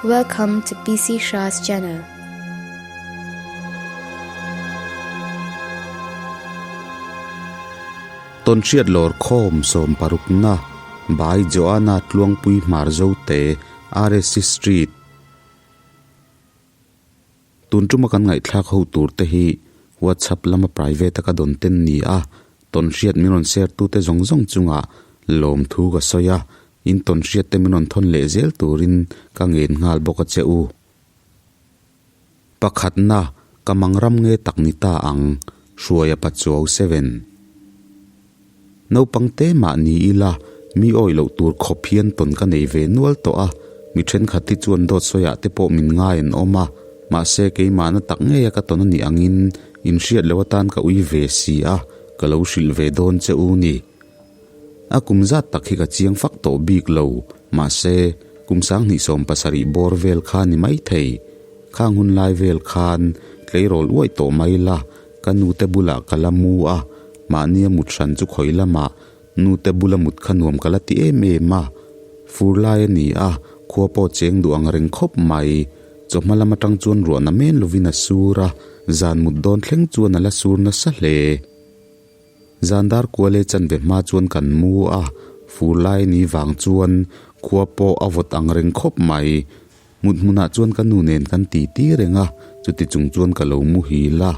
Welcome to PC Shah's channel. Tawnhriat lawr khawm sawmparukna by Joanna Tluangpui Hmarzote, RSC Street. Tun tuma kan ngaihthlak ho tur te hi WhatsApp lama private a ka dawn ten ni a, tawnhriat min rawn share tute zawng zawng chungah lawmthu ka sawi a, in tawnhriat te min rawn thawn leh zel turin ka ngen nghal bawk a che u. Pakhatna, ka mangram nge tak ni ta ang, Hruaia Pachuau Seven. Naupang te mah ni ila, mi awih loh tur khawp hian tawn ka nei ve nual tawh a, mi thenkhat hi chuan dawt sawiah te pawh min ngai an awm a, mahse keimahna tak ngeia ka tawn a nih angin inhriat loh atan ka ui ve si a, ka lo hrilh ve dawn che u ni. A kum zat tak hi ka chiang fak tawh bik lo, mahse kum sanghnih 70 bawr vel kha ni maithei. Khang hun lai vel khan tleirawl uaih tawh mai la, Ka nute bulah ka la mu a, mahnia mut hran chu khawi lamah nute bula mut kha nuam ka la ti em em a. Fur lai a ni a, khua pawh cheng duh ang reng khawp mai. Chawhma lam atang chuan ruahna men lovin a sur a, zan mut dawn thleng chuan a la sur nasa hle. Zan dar kual e chanve hma chuan kan mu a, fur lai a ni vang chuan khua pawh a vawt ang reng khawp mai. Mut hmunah chuan ka nu nen kan ti ti reng a, chuti chung chuan ka lo muhil a.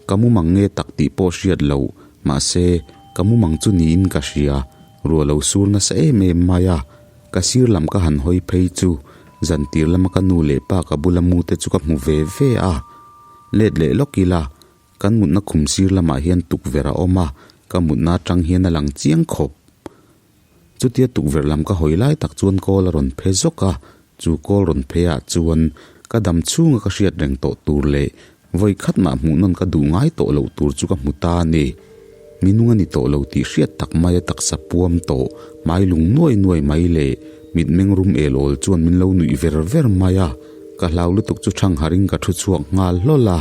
Ka mumang nge tak tih pawh hriat loh, mahse, ka mumang chu niin ka hria, ruah lo sur nasa em em mai a. Ka sir lam ka han hawi phei chu, zantir lama ka nu leh pa ka bula mu te chu ka hmu ve ve a. Let leh lawk ila, kan mutna khum sir lamah hian tukverh a awm a, ka mutna atang hian a lang chiang khawp. Chutia tukverh lam ka hawi lai tak chuan kawl a rawn phe zawk a, chu kawl rawn phe ah chuan ka dam chhunga ka hriat reng tawh tur leh vawi khat mah hmuh nawn ka duh ngai tawh loh tur chu ka hmu ta a ni. Minung a ni tawh lo tih hriat tak mai a taksa puam tawh hmai lung nuai nuai mai leh mitmeng rum el awl chuan min lo nuih ver ver mai a, ka hlau lutuk chu thang harin ka thu chhuak nghal hlawl a.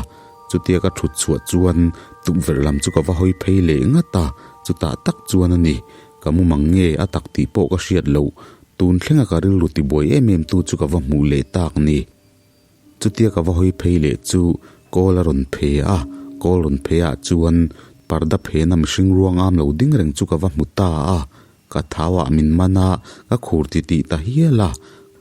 Chutia ka thut chhuah chuan tukverh lam chu ka va hawi phei leh ngat a, chutah tak chuan a ni. Ka mumang nge a tak tih pawh ka hriat loh, tun thlenga ka rilru tibuai em em tu chu ka va hmuh leh tak ni. Chutia ka va hawi phei leh chu kawl a rawn phe a, kawl rawn phe ah chuan parda phena mihring ruang am lo ding reng chu ka va hmu ta a, Ka thau ah min man a, ka khur ti tih ta hial a.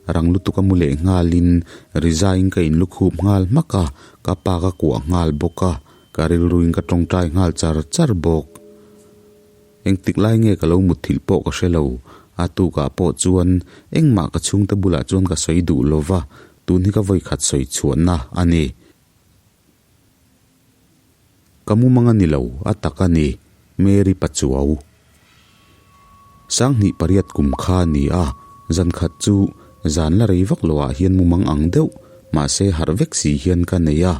Rang lutuk a mu leh nghalin rizaiin ka inlukhup nghal hmak a, ka pa ka kuah nghal bawk a, ka rilruin ka tawngtai nghal char char bawk. Engtik lai nge ka lo mutthilh pawh ka hre lo, a tukah pawh chuan engmah ka chhungte bulah chuan ka sawi duh lova, tun hi ka vawikhat sawi chhuahna a ni. Ka mumang a ni lo, a tak a ni, Mary Pachuau. Sanghnih pariat kum kha a ni a, zan khat chu zan la rei vak loah hian mumang ang deuh, mahse harh vek si hian ka nei a,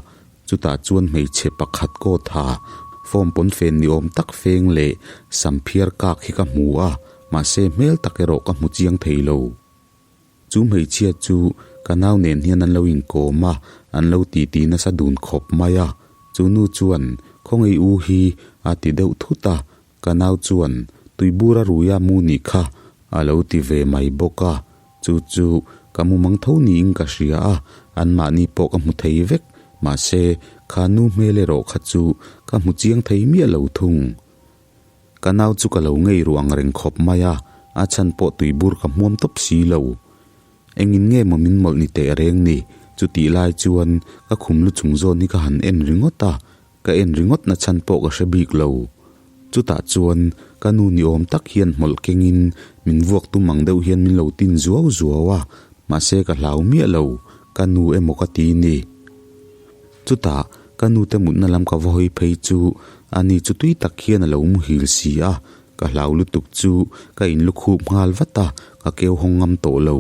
chutah chuan hmeichhe pakhat coat ha, form pawn fen ni awm tak feng leh sam phiar kak hi ka hmu a, mahse hmel tak erawh ka hmu chiang thei lo. Chu hmeichhia chu ka nau nen hian an lo inkawm a, an lo titi nasa dun khawp mai a. Chu nu chuan, Khawngaih u hi a ti deuh thut a, ka nau chuan, Tuibur a rui a mu nih kha a lo ti ve mai bawk a. Chu chu ka mumang tho niin ka hria a, anmahni pawh ka hmu thei vek, mahse kha nu hmel erawh kha chu ka hmu chiang thei miah lo thung. Ka nau chu ka lo ngei ruh ang reng khawp mai a, a chhan pawh tuibur ka hmuam tawp si lo. Engin nge maw min mawlh ni teh reng ni? Chutih lai chuan ka khum lu chung zawn hi ka han en ringawt a, ka en ringawt na chhan pawh ka hre bik lo. Chutah chuan ka nu ni awm tak hian hmawlh kengin min vuak tum ang deuh hian min lo tin zuau zuau a, mahse ka hlau miah lo, ka nu emaw ka ti ni. Chutah ka nute mutna lam ka va hawi phei chu ani chu tui tak hian a lo muhil si a, ka hlau lutuk chu ka inlukhup nghal vat a, ka keu hawng ngam tawh lo.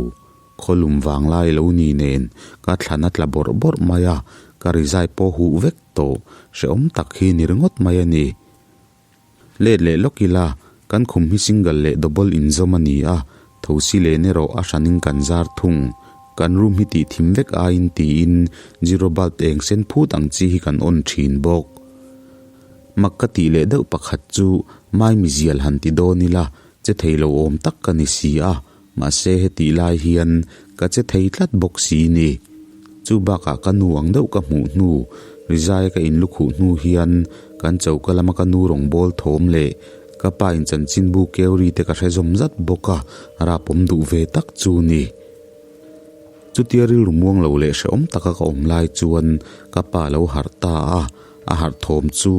Khawlum vang lai lo ni nen ka thlan a tla bawrh bawrh mai a, ka rizai pawh huh vek tawh, hrehawm tak hi ni ringawt mai a ni. Let leh lawk ila, kan khum hi single leh double inzawm a ni a, thosi len erawh a hranin kan zar thung. Kan room hi tih thim vek aiin tiin zero bulb eng sen phut ang chi hi kan on thin bawk. Mak ka tih leh deuh pakhat chu mai mizial han ti dawn ila, che thei lo awm tak ka ni si a. Mahse hetih lai hian ka che thei tlat bawk si ni. Chu bakah ka nu ang deuh ka hmuh hnu, rizaia ka inlukhuh hnu hian kan choka lama ka nu rawngbâwl thawm leh ka pa in chanchinbu keu ri te ka hre zawm zat bawk a, rapawm duh ve tak chu ni. Chutia rilru muang lo leh hrehawm taka ka awm lai chuan ka pa lo harh ta a, a harh thawm chu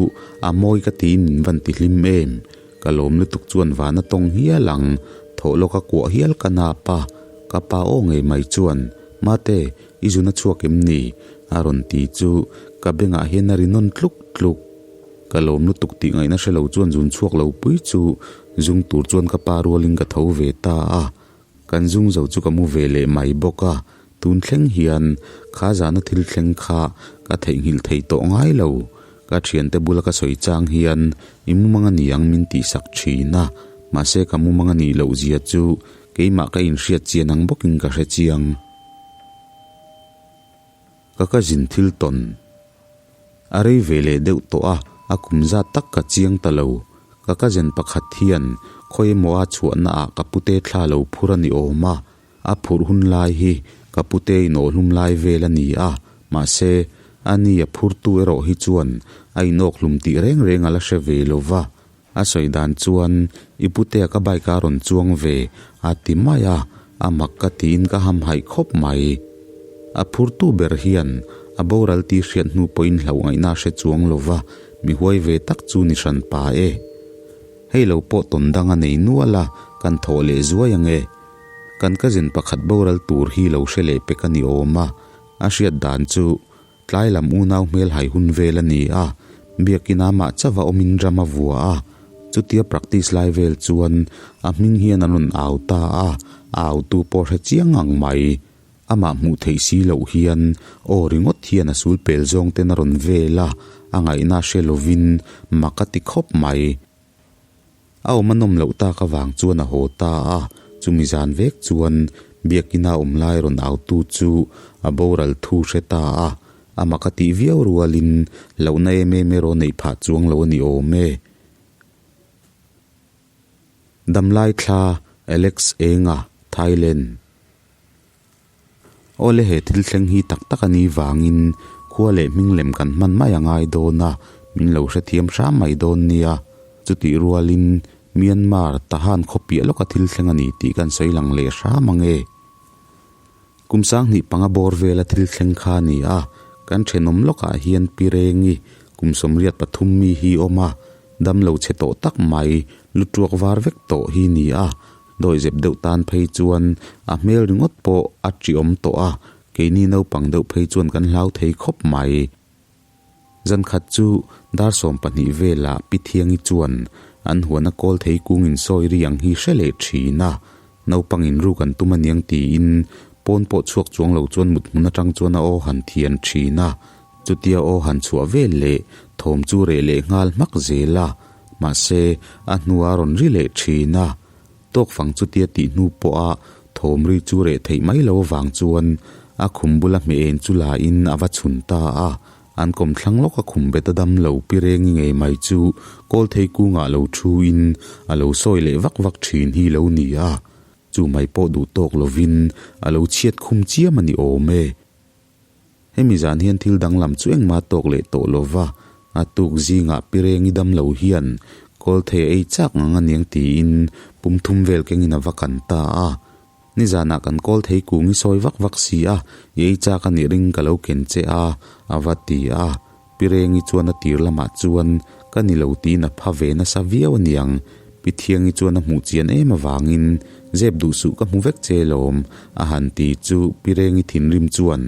a mawi ka tiin min van ti hlim em. Ka lawm lutuk chuan van a tawng hial ang, thawh lawk a kuah hial ka nap a, ka pa aw ngei mai chuan, Mate, i zun a chhuak em ni? a rawn ti chu ka bengah hian a ri nawn tluk tluk. Ka lawm lutuk tih ngaihna hre lo chuan zun chhuak lo pui chu zung tur chuan ka pa rualin ka tho ve ta a, Kan zung zo chu ka mu ve leh mai bawk a, tun thleng hian kha zana thil thleng kha ka theihnghilh thei tawh ngai lo. Ka thiante bula ka sawi chang hian i mumang a ni ang min tihsak thin a, mahse ka mumang a nih loh zia chu keimah ka inhriat chian ang bawkin ka hre chiang. Ka cousin thil tawn a rei ve leh deuh tawh a, a kum zat tak ka chiang ta lo. Ka cousin pakhat hian khawi emaw a chhuahna ah ka pute thla lo phur a ni awm a, a phurh hun lai hi ka pute inawhhlum lai vel a ni a, mahse a ni a phurtu erawh hi chuan a inawkhlum tih reng reng a la hre ve lo va. A sawi dan chuan i putea ka bike a rawn chuang ve a ti mai a, a mak ka tiin ka hamhaih khawp mai. A phurtu ber hian a boral tih hriat hnu pawhin hlauh ngaihna a hre chuang lo va, mi huai ve tak chu ni hran pa e. Hei lo pawh tawn dang a nei nual a, kan thawh leh zuai ang e. Kan cousin pakhat boral tur hi lo hre leh pek a ni awm a, a hriat dan chu Tlai lam unau hmel hai hun vel a ni a, biakin amah chauh a awmin ram a vua a, chutia practice lai vel chuan a hming hian an rawn au ta a, a autu pawh hre chiang ang mai. Amah hmuh theih si loh hian aw ringawt hian a sul pel zawng ten a rawn vel a, a ngaihna hre lovin mak a ti khawp mai. A awm a nawm loh tak avang chuan a haw ta a, chumi zan vek chuan Biakina awm lai rawn autu chu a boral thu hre ta a, a mak a tih viau rualin lohna em em erawh neih phah chuang lo a ni awm e. Damlai thla, Alex Enga, Thailand. Awle he thil thleng hi tak tak a ni vangin khua leh hming lem kan hman mai a ngai dawn a, min lo hrethiam hram mai dawn nia. Chutih rualin Myanmar Tahan khaw piah lawka thil thleng a ni tih kan sawi lang leh hram ang e. Kum sanghnih panga bawr vela thil thleng kha a ni a, kan thenawm lawkah hian Pi Rengi kum 83 mi hi awm a, damlo chhe tawh tak mai, lu tuak var vek tawh hi ni a, Dawihzep deuh tan phei chuan a hmel ringawt pawh a ṭiawm tawh a, keini naupang deuh phei chuan kan hlau thei khawp mai. Zankhat chu dar 12 velah Pi Thiangi chuan an huana kawl thei kung insawi ri ang hi hre leh ṭhin a, naupang inruk an tum aniang tiin pawn pawh chhuak chuang lo chuan mut hmun aṭang chuan a aw han thian ṭhin a, chutia aw han chhuah vel leh thawm chu reh leh nghal hmak zel a. Mahse, a hnua a rawn ri leh thin a, tawkfang chutia tih hnu pawha thawm ri chu reh theih mai lo avang chuan a khum bula hmeh en chu la in a va chhun ta a, an kawmthlang lawka khum bet a dam lo pi rengi ngei mai chu kawlthei kungah lo thu in a lo sawi leh vak vak thin hi lo ni a, chu mai pawh duh tawk lovin a lo chhiat khum chiam a ni awm e. Hemi zan hian thil danglam chu engmah tawk leh tawh lo va, a tuk zingah pi rengi dam lo hian kawlthei a ei chak ngang a niang tiin pum thum vel kengin a va kan ta a. Nizanah kan kawlthei kung i sawi vak vak si a, i ei chak a nih ring ka lo ken che a, a va ti a. Pi Rengi chuan a tir lamah chuan ka ni lo tiin a pha ve nasa viau a niang. Pi Thiangi chuan a hmuh chian em avangin zep duh suh ka hmu vek che lawm a han ti chu Pi Rengi thinrim chuan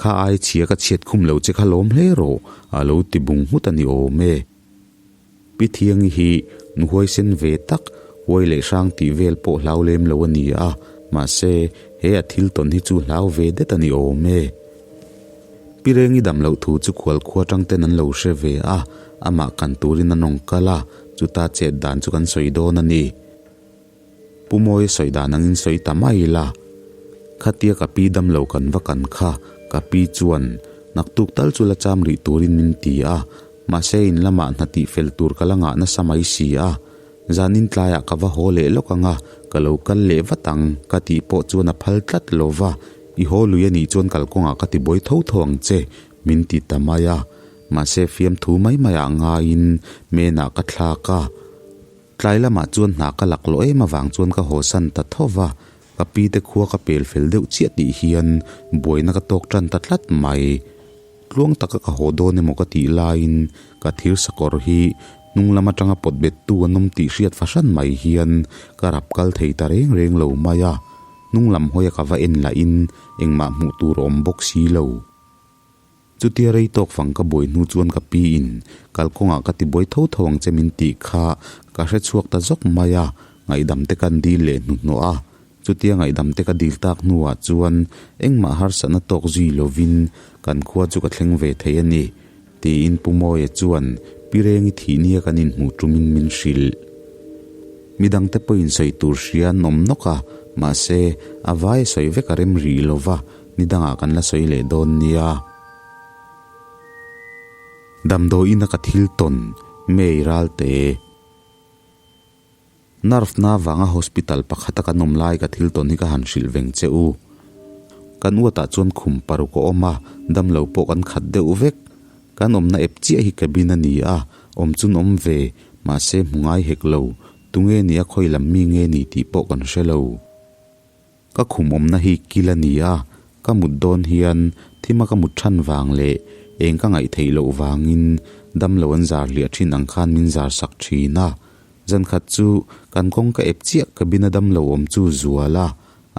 kha ai chhia ka chhiat khum lo che kha lawm hle rawh a lo ti bung nghut a ni awm e. Pi Thiangi hi nu huaisen ve tak, huai leh hrang tih vel pawh hlau lem lo a ni a, mahse he a thil tawn hi chu hlau ve det a ni awm e. Pi Rengi dam loh thu chu khual khua tang ten an lo hre ve a, amah kan turin a nawng kal a, chuta chet dan chu kan sawi dawn a ni. Pu Mawia sawi dan angin sawi ta mai ila. Khatia ka pi dam lo kan va kan kha, ka pi chuan naktuk tal chu la cham rih turin min ti a, mahse in lamah hna tih fel tur ka la ngah nasa mai si a. Zanin tlaiah ka va haw leh lawk ang a, ka lo kal leh vat ang, ka tih pawh chuan a phal tlat lo va, I haw lui a nih chuan kalkawngah ka ti buai tho tho ang che, min ti ta mai a. Mahse fiamthu mai maiah ngaiin menah ka thlak a. Tlai lamah chuan hna ka laklawh em avang chuan ka haw san ta tho va, ka pi te khua ka pel fel deuh chiah tih hian buaina ka tawk tan ta tlat mai. Tluang taka ka haw dawn emaw ka tih laiin ka thir sakawr hi hnung lam atanga pawt bettu an awm tih hriat fahran mai hian ka rap kal thei ta reng reng lo mai a, hnung lam hawia ka va en lahin engmah hmuh tur a awm bawk si lo. Chutia rei tawk fang ka buai hnu chuan ka pi in kalkawngah ka ti buai tho tho ang che min tih kha ka hre chhuak ta zawk mai a, ngaihdam te kan dil leh hnuhnawh a. Chutia ngaihdam te ka dil tak hnuah chuan engmah harsatna tawk zui lovin kan khua chu ka thleng ve thei a ni, tiin Pu Mawia chuan Pi Rengi thih nia kan inhmuh tumin min hrilh. Midangte pawhin sawi tur hria an awm nawk a, mahse a vai a sawi vek a rem rih lova, Ni dangah kan la sawi leh dawn nia. Damdawiin a ka thil tawn May Ralte. Nerve na vanga hospital pakhata kan awm lai ka thil tawn hi ka han hrilh veng che u. Kan uatah chuan khum paruk a awm a, damlo pawh kan khat deuh vek. Kan awmna ep chiah hi cabin a ni a, awm chun awm ve, mahse hmu ngai hek lo. Tunge ni a khawi lam mi nge ni tih pawh kan hre lo. Ka khum awmna hi kil a ni a, ka mut dawn hian thima ka mut than vang leh eng ka ngaih theih loh vangin damlo an zar hliah thin ang khan min zar sak thin a. Zan khat chu kan kawng ka ep chiah cabin a damlo awm chu zual a,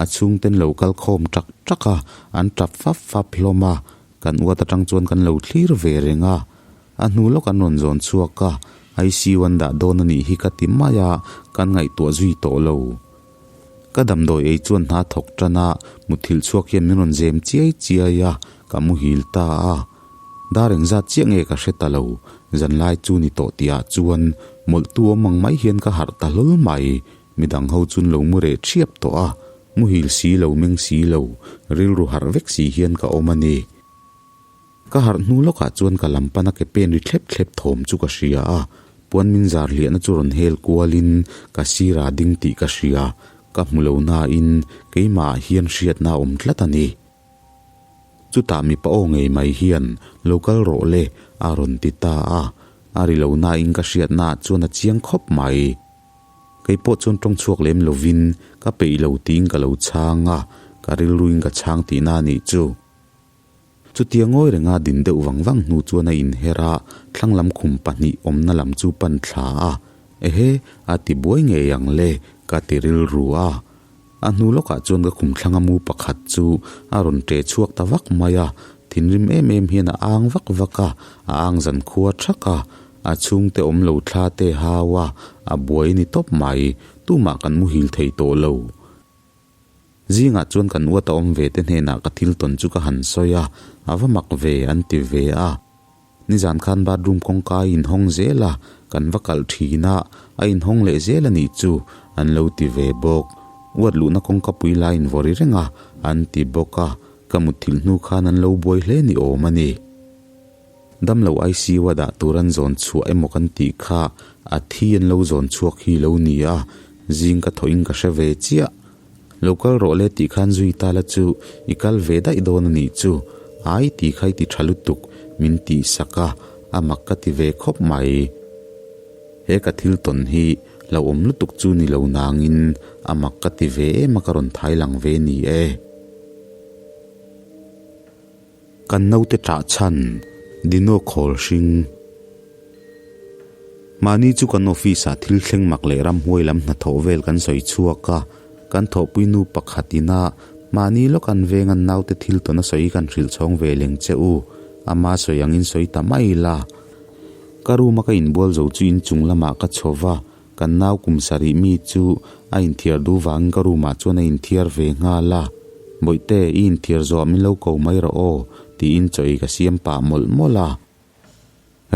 a chhungten lo kal khawm tak tak a, an tap fap fap hlawm a, kan uat atang chuan kan lo thlir ve reng a. A hnu lawk an rawn zawn chhuak a, ICU an dah dawn a nih hi ka ti mai a, kan ngaihtuah zui tawh lo. Ka damdawi ei chuan hna thawk tan a, muthilh chhuak hian min rawn zem chiai chiai a, ka muhil ta a. Dar engzat chiah nge ka hre ta lo, zanlai chu ni tawh tihah chuan mawlhtu awm ang mai hian ka harh ta hlawl mai, midang ho chun lo mu reh thiap tawh a, muhil si lo meng si lo, rilru harh vek si hian ka awm a ni. Ka harh hnu lawkah chuan ka lam pana ke pen ri thlep thlep thawm chu ka hria a, puan min zar hliahna chu rawn hel kualin ka sirah ding tih ka hria, ka hmu lo nain keimahah hian hriatna a awm tlat a ni. Chutah mipa aw ngei mai hian lo kal rawh le a rawn ti ta a, a ri lo nain ka hriatnaah chuan a chiang khawp mai. Kei pawh chuan tawng chhuak lem lovin ka peih lo tiin ka lo chhang a, ka rilruin ka chhang tihna a nih chu. Chutia ngawi renga din deuh vang vang hnu chuan a inher a, thlang lam khum pahnih awmna lam chu pan thla a, Ehe, a ti buai ngei ang le, ka ti rilru a. A hnu lawkah chuan ka khum thlanga mu pakhat chu a rawn ṭe chhuak ta vak mai a, thinrim em em hian a ang vak vak a, a ang zan khua ṭhak a, a chhungte awm lo thla te hau a, a buai ni tawp mai, tumah kan muhil thei tawh lo. Zingah chuan kan uat a awm ve te hnenah ka thil tawn chu ka han sawi a, a va mak ve an ti ve a. Nizan khan bathroom kawngka a inhawng zel a, kan va kalh thin a, a inhawng leh zel a nih chu an lo ti ve bawk. Uat luhna kawngka pui la invawri reng a an ti bawk a, ka mutthilh hnu khan an lo buai hle ni awm a ni. Damlo ICU a dah tur an zawn chhuah emaw kan tih kha a thi an lo zawn chhuak hi lo ni a, zing ka thawhin ka hre ve chiah. Lo kal rawh le tih khan zui ta la chu i kal ve daih dawn a nih chu, ai ti kha i ti tha lutuk min tih sak a, a mak ka ti ve khawp mai. He ka thil tawn hi hlauhawm lutuk chu ni lo nangin a mak ka ti ve em a ka rawn thai lang ve ni e. Kan naute ṭah chhan Dino khawl hring. Mahni chu kan office ah thil thleng mak leh ramhuai lam hnathawh vel kan sawi chhuak a, kan thawhpui nu pakhat ina mahni lawk an veng an naute thil tawn a sawi kan hrilh chhawng ve leng che u, ama sawi angin sawi ta mai la. Ka room a ka inbual zo chu inchung lamah ka chho va, Kan nau kum sarih mi chu a inthiar duh vangin ka room ah chuan a inthiar ve nghal a, Bawihte, i inthiar zawh ah min lo ko mai rawh aw, tiin chaw ei ka siam pah mawlh mawlh a.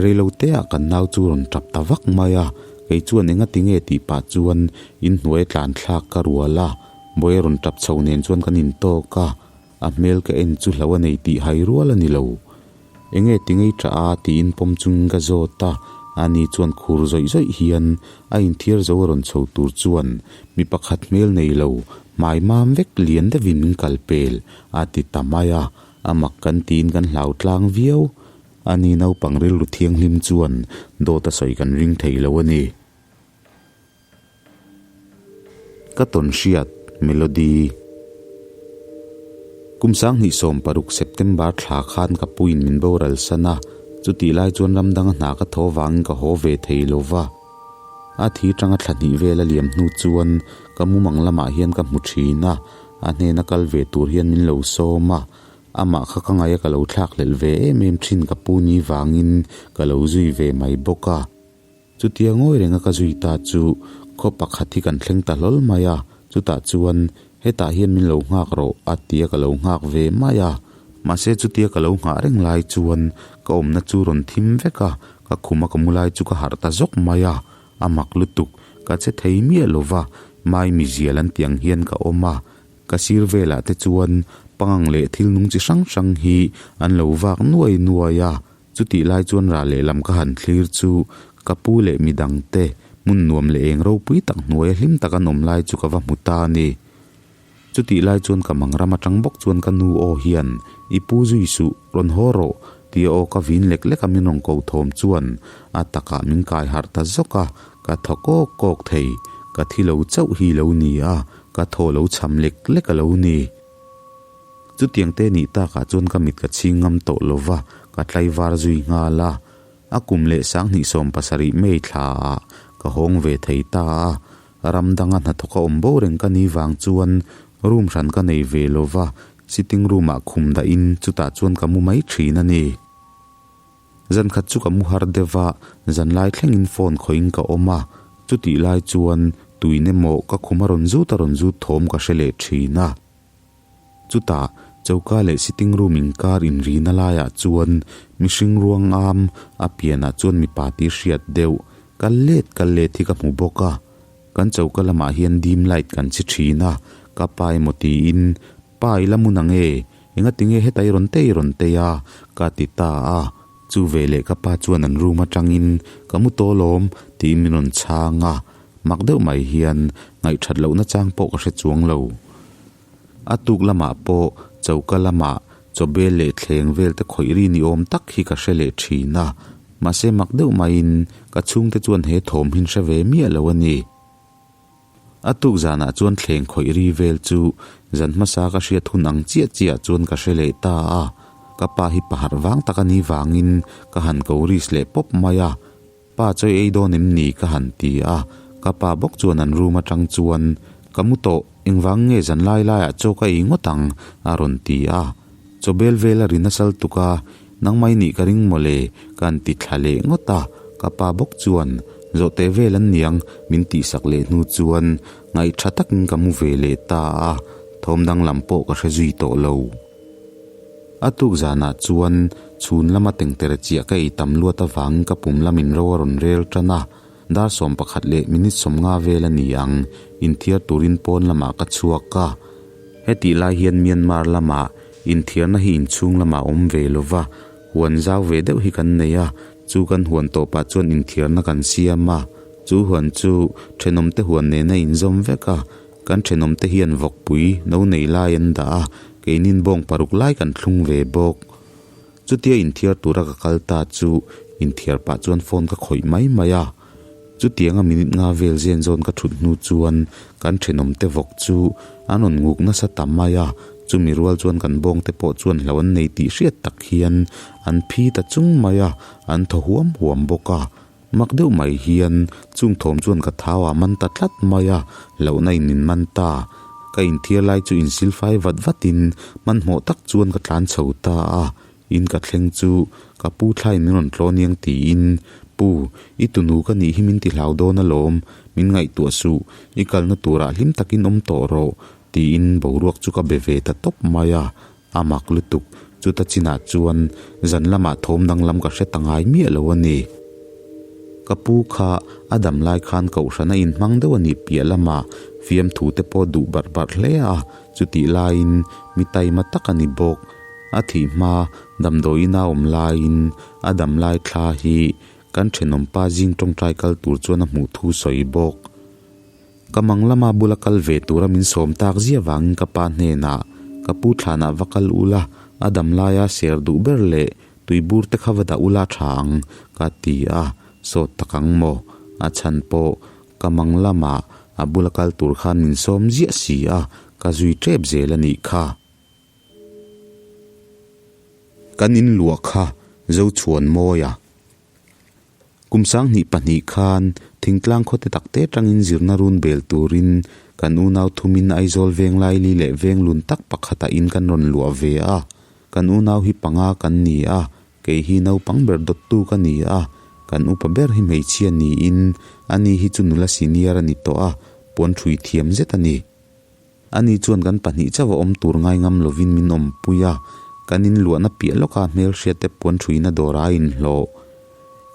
Reilote ah kan nau chu rawn tap ta vak mai a, kei chuan enga ti nge tih pah chuan inhnuai a tlan thlak ka rual a, Bawih a rawn tap chho nen chuan kan intawk a, a hmel ka en chu hlo a nei tih hai rual a ni lo. Enge ti ngei tah a? tiin pawm chungin ka zawt a. Ani chuan khur zawih zawih hian a inthiar zo a rawn chho tur chuan mi pakhat hmel nei lo, hmai mam vek lian deuhin min kal pel a ti ta mai a, a mak kan tiin kan hlau tlang viau. Ani naupang rilru thianghlim chuan dawt a sawi kan ring thei lo a ni. Ka tawn hriat, Melody. Kum 2016 September thla khan ka puin min boral san a, chutih lai chuan ram danga hna ka thaw vangin ka haw ve thei lo va. A thi tanga thla hnih vel a liam hnu chuan ka mumang lamah hian ka hmu thin a, a hnena kal ve tur hian min lo sawm a, amah kha ka ngaih a ka lo thlakhlelh ve em em thin ka pu ni vangin ka lo zui ve mai bawk a. Chutia ngawi renga ka zui ta chu khaw pakhat hi kan thleng ta hlawl mai a, chutah chuan hetah hian min lo nghak rawh a tia ka lo nghak ve mai a. Mahse chutia ka lo nghah reng lai chuan ka awmna chu rawn thim vek a, ka khuma ka mu lai chu ka harh ta zawk mai a, a mak lutuk, ka che thei miah lo va, mai mizial an tih ang hian ka awm a, ka sir velah te chuan pangang leh thil nung chi hrang hrang hi an lo vak nuai nuai a. Chutih lai chuan rah lehlam ka han thlir chu ka pu leh midangte hmun nuam leh eng ropui tak hnuaia hlim tak an awm lai chu ka va hmu ta a ni. Chutih lai chuan ka mang ram atang bawk chuan ka nu aw hian, I pu zui suh, rawn haw rawh, tia aw ka vin lek lek a min rawn ko thawm chuan a takah min kai harh ta zawk a, ka thaw kawk kawk thei. Ka thi lo chauh hi lo ni a, ka thaw lo cham lek lek a lo ni. Chutiang te nih takah chuan ka mit ka chhing ngam tawh lo va, ka tlaivar zui nghal a. A kum leh 2017 May thla ah ka hawng ve thei ta a. Ram danga hnathawk a awm bo reng ka ni vang chuan room hran ka nei ve lo va, sitting room ah khum dah in chutah chuan ka mu mai thin a ni. Zan khat chu ka mu har deuh va, zan lai thlengin phone khawih in ka awm a, chutih lai chuan tuin emaw ka khum a rawn zut a rawn zut thawm ka hre leh thin a. Chutah, choka leh sitting room inkar inrina laiah chuan mihring ruang am a pianah chuan mipa tih hriat deuh kal let kal let hi ka hmu bawk a. Kan choka lamah hian dim light kan chhi thin a, ka pa emaw tiin, Pa i la mun ang e, engati nge heta i rawn tei rawn tei a? ka ti ta a. Chu veleh ka pa chuan an room atangin, Ka mu tawh alawm, tiin min rawn chhang a. Mak deuh mai hian ngaihthat lohna chang pawh ka hre chuang lo. A tuk lamah pawh choka lamah chawbel leh thleng vel te khawih ri ni awm tak hi ka hre leh thin a, mahse mak deuh maiin ka chhungte chuan he thawm hin hre ve miah lo a ni. A tuk zanah chuan thleng khawih ri vel chu zan hmasa ka hriat hun ang chiah chiah chuan ka hre leh ta a, ka pa hi paharh vang tak a nih vangin ka han ko ris leh pawp mai a. Pa chawi ei dawn em ni ka han ti a, ka pa bawk chuan an room atang chuan, Ka mu tawh, engvang nge zan lai laiah chaw ka ei ngawt ang? a rawn ti a. Chaw bel vel a ri nasal tuk a, Nangmah i nih ka ring mawle ka han ti thla leh ngawt a, ka pa bawk chuan, Zawhte vel an niang min tihsak leh hnu chuan ngaihtha takin ka mu ve leh ta a, thawm danglam pawh ka hre zui tawh lo. A tuk zanah chuan chhun lama tengtere chiah ka ei tam luat avangin ka pum lamin ro a rawn rel tan a, dar 11 leh minute 50 vel a ni ang, inthiar turin pawn lamah ka chhuak a. Hetih lai hian Myanmar lamah inthiarna hi inchhung lamah awm ve lo va, huan zau ve deuh hi kan nei a, chu kan huan tawpah chuan inthiarna kan siam a, chu huan chu thenawmte huan nena inzawm vek a, Kan thenawmte hian vawkpui no nei lai an dah a, keinin bawng paruk lai kan thlung ve bawk. Chutia inthiar tura ka kal ta chu inthiar pah chuan phone ka khawih mai mai a. Chutianga minute nga vel zen zawn ka thut hnu chuan kan thenawmte vawk chu an rawn nguk nasa ta mai a, chumi rual chuan kan bawngte pawh chuan hlo an nei tih hriat tak hian an phi ta chung mai a, an thaw huam huam bawk a. Mak deuh mai hian chung thawm chuan ka thau a man ta tlat mai a, hlauhna in min man ta. Ka inthiar lai chu insilfai vat vatin hmanhmawh tak chuan ka tlan chho ta a, in ka thleng chu ka pu thlaiin min rawn tlawn iang tiin, Pu, i tunu ka nih hi min ti hlau dawn alawm, min ngaihtuah suh, i kalna turah hlim takin awm tawh rawh, tiin boruak chu ka be ve ta tawp mai a. A mak lutuk, chuta chinah chuan zan lamah thawm danglam ka hre ta ngai miah lo a ni. Ka pu kha a dam lai khan kohhran a inhmang deuh a nih piah lamah fiamthu te pawh duh barh barh hle a, chutih laiin mi taima tak a ni bawk. A thih hma damdawiin a awm laiin a dam lai thla hi kan thenawmpa zing tawngtai kal tur chuan a hmuh thu sawi bawk. Ka mang lama bula kal ve tura min sawm tak zia vangin ka pa hnenah ka pu thlanah va kal ula, a dam laia ser duh ber leh tuibur te kha va dah ula tha ang ka ti a, sawt tak ang maw? A chhan pawh ka mang lamah a bula kal tur khan min sawm ziah si a, ka zui tep zel a nih kha. Kan in luah kha Zochhuan Mawia. Kum 2002 khan thingtlang khaw te tak te tangin zirna run bel turin kan unau thumin Aizawl veng laili leh veng lun tak pakhatah in kan rawn luah ve a. Kan unau hi panga kan ni a, kei hi naupang ber dawttu ka ni a, kan upa ber hi hmeichhia niin ani hi chu nula senior a ni tawh a, puan thui thiam zet a ni. Ani chuan kan pahnih chauh a awm tur ngai ngam lovin min awmpui a, kan inluahna piah lawka hmelhriatte puan thuina dawr a inhlawh.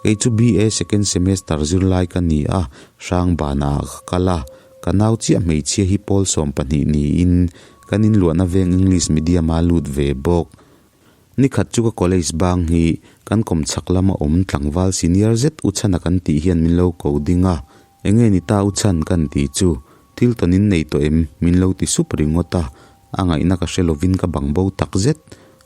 Kei chu BA second semester zirlai ka ni a, Hrangbanah ka kal a, ka nau chiah hmeichhia hi pawl 12 niin kan inluahna veng English medium a lut ve bawk. Nikhat chu ka college bang hi kan kawmchhak lama awm tlangval senior zet u chhana kan tih hian min lo ko ding a, Enge ni ta u chhan kan tih chu thil tawn in nei tawh em? Min lo ti sup ringawt a, a ngaihna ka hre lovin ka bang bo tak zet.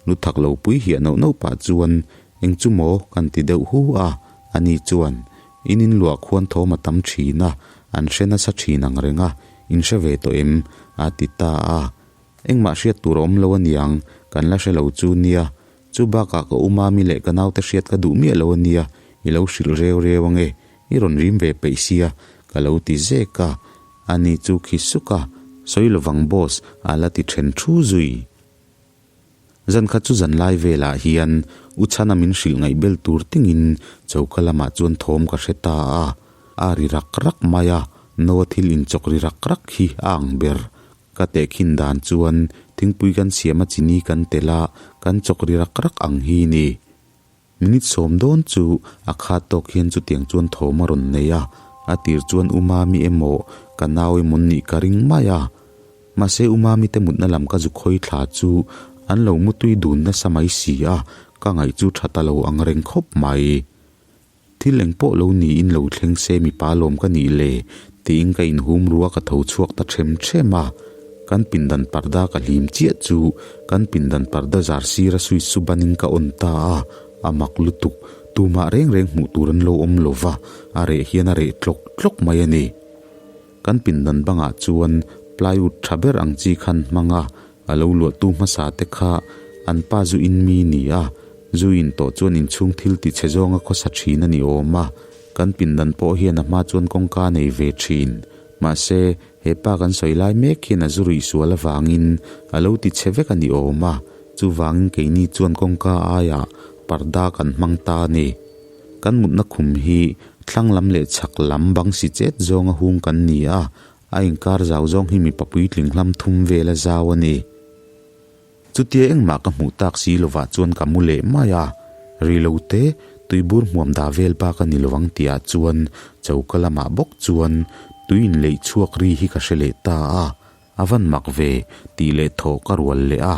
Lu thak lo pui hiah nauh nauh pah chuan eng chu maw kan ti deuh hu a, ani chuan in in luah khuan thawm a tam thin a, an hre nasa thin ang reng a, in hre ve tawh em? A ti ta a. Engmah hriat tur a awm lo aniang, kan la hre lo chu nia. Chu bakah ka u mami leh ka naute hriat ka duh miah lo ania, i lo hrilh reu reu ange, i rawn rim ve peih sia, ka lo ti zek a. Ani chu khi suk a, sawi lovang boss, a la ti then thu zui. Zan khat chu zan lai velah hian u chhana min hrilh ngaih bel tur tingin choka lamah chuan thawm ka hre ta a, a ri rak rak mai a, Noa thil inchawk ri rak rak hi a ang ber. Ka tehkhin dan chuan thingpui kan siam a chini kan telh a, kan chawk ri rak rak ang hi ni. Minute sawm dawn chu a khat tawk hian chutiang chuan thawm a rawn nei a, a tir chuan U Mami emaw ka nau emaw nih ka ring mai a. Mahse U Mami te mutna lam ka zu khawi thla chu an lo mutui dun nasa mai si a, ka ngaih chu tha ta lo ang reng khawp mai. Thil eng pawh lo niin lo thleng se mipa lawm ka nih le tiin ka inhum rua ka tho chhuak ta them them a. Kan pindan parda ka hlim chiah chu kan pindan parda zar sira switch chu banin ka on ta a, a mak lutuk, tumah reng reng hmuh tur an lo awm lo va, a reh hian a reh tlawk tlawk mai a ni. Kan pindan bangah chuan plywood tha ber ang chi khan hmang a, A lo luahtu hmasa te kha an pa zu in mi ni a, zu in tawh chuan inchhung thil ti chhe zawnga khawsa thin a ni awm a, kan pindan pawh hian a hma chuan kawngka a nei ve thin. Mahse, he pa kan sawi lai mek hian a zu ruih sual avangin a lo ti chhe vek a ni awm a, chuvangin keini chuan kawngka aiah parda kan hmang ta a ni. Kan mutna khum hi thlang lam leh chhak lam bang si chet zawnga hung kan ni a, A inkar zau zawng hi mipa puitling hlam thum vel a zau a ni. Chutia engmah ka hmuh tak si lovah chuan ka mu leh mai a, ri lo te tuibur hmuam dah vel bak a ni lovang tihah chuan choka lamah bawk chuan tui inleih chhuak ri hi ka hre leh ta a, a van mak ve tih leh thaw ka rual leh a.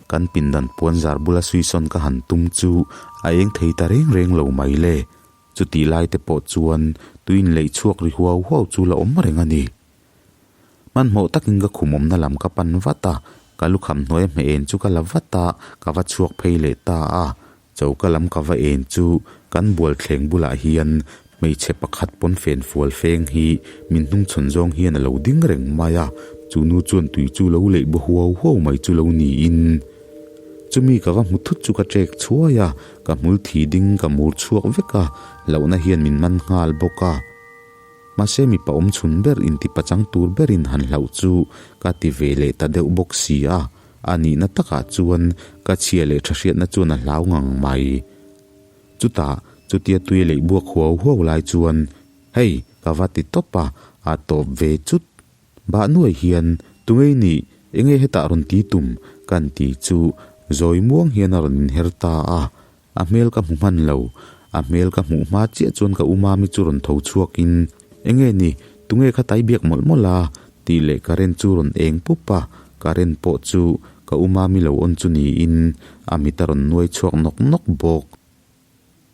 Kan pindan puanzar bula suisawn ka han tum chu a eng thei ta reng reng lo mai le. Chutih lai te pawh chuan tuin leih chhuak ri huau huau chu la awm reng a ni. Hmanhmawh takin ka khum awmna lam ka pan vat a, ka lukham hnuaia hmeh en chu ka la vat a, ka va chhuak phei leh ta a. Choka lam ka va en chu kan bualthleng bulah hian hmeichhe pakhat pawn fen fual feng hi min hnungchhawn zawng hian a lo ding reng mai a, chu nu chuan tui chu lo leih baw huau huau mai chu lo niin. Chumi ka va hmu thut chu ka ṭek chhuai a, ka hmul thi ding ka mur chhuak vek a, hlauhna hian min man nghal bawk a. Mahse mipa awm chhun ber inti pachang tur berin han hlauh chu ka ti ve leh ta deuh bawk si a, a nihna takah chuan ka chhia leh ṭha hriatna chuan a hlau ngang mai. Chutah, chutia tui leih buak huau huau lai chuan, Hei, ka va ti tawp a, a tawp ve chut. Bah nuai hian, Tungei nih, enge hetah rawn ti tum? kan ti chu zawi muang hian a rawn inher ta a, a hmel ka hmu hman lo. A hmel ka hmuh hma chiah chuan ka u Mami chu rawn tho chhuakin, Enge ni, tunge kha tai biak mawlh mawlh a? tih leh current chu rawn eng pup a, current pawh chu ka u Mami lo on chu niin a mit a rawn nuai chhuak nawk nawk bawk.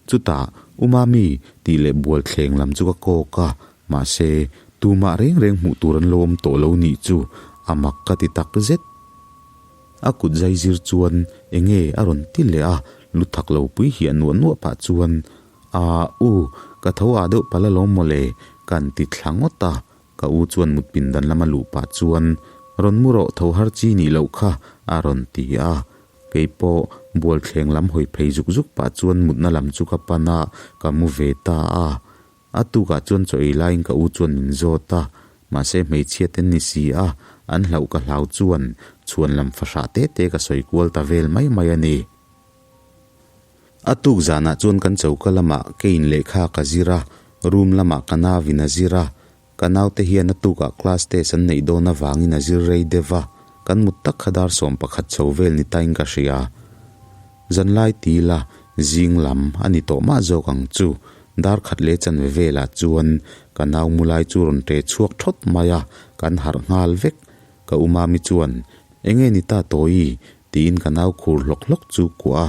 Chutah, U Mami, tih leh bualthleng lam chu ka kawk a, mahse, tumah reng reng hmuh tur an lo awm tawh lo nih chu a mak ka ti tak zet. A kut zai zir chuan enge a rawn ti leh a, lu thak lo pui hiah nuah nuah pah chuan, Aa, u, ka tho ah deuh palh alawm mawle, ka'n ti thla ngawt a. Ka u chuan mut pindan lama luh pah chuan, Rawn mu rawh tho har chi nih loh kha, a rawn ti a. Kei pawh bualthleng lam hawi phei zuk zuk pah chuan mutna lam chu ka pan a, ka mu ve ta a. A tukah chuan chaw ei laiin ka u chuan min zawt a, mahse hmeichhia te ni si a, an hlauh ka hlau chuan chhuan lam fahrah te te ka sawi kual ta vel mai mai a ni. A tuk zanah chuan kan choka lamah kein lehkha ka zir a, room lamah ka nauin a zir a, ka naute hian a tukah class test an neih dawn avangin a zir rei deuh a, kan mut tak kha dar 11 chho vel ni tain ka hria. Zanlai ti ila zing lam a ni tawh mah zawk ang chu, dar khat leh chanve velah chuan ka nau mu lai chu rawn ṭe chhuak ṭhawt mai a, kan harh nghal vek. Ka u Mami chuan, Enge ni ta Tawi? tiin ka nau khur hlawk hlawk chu kuah a.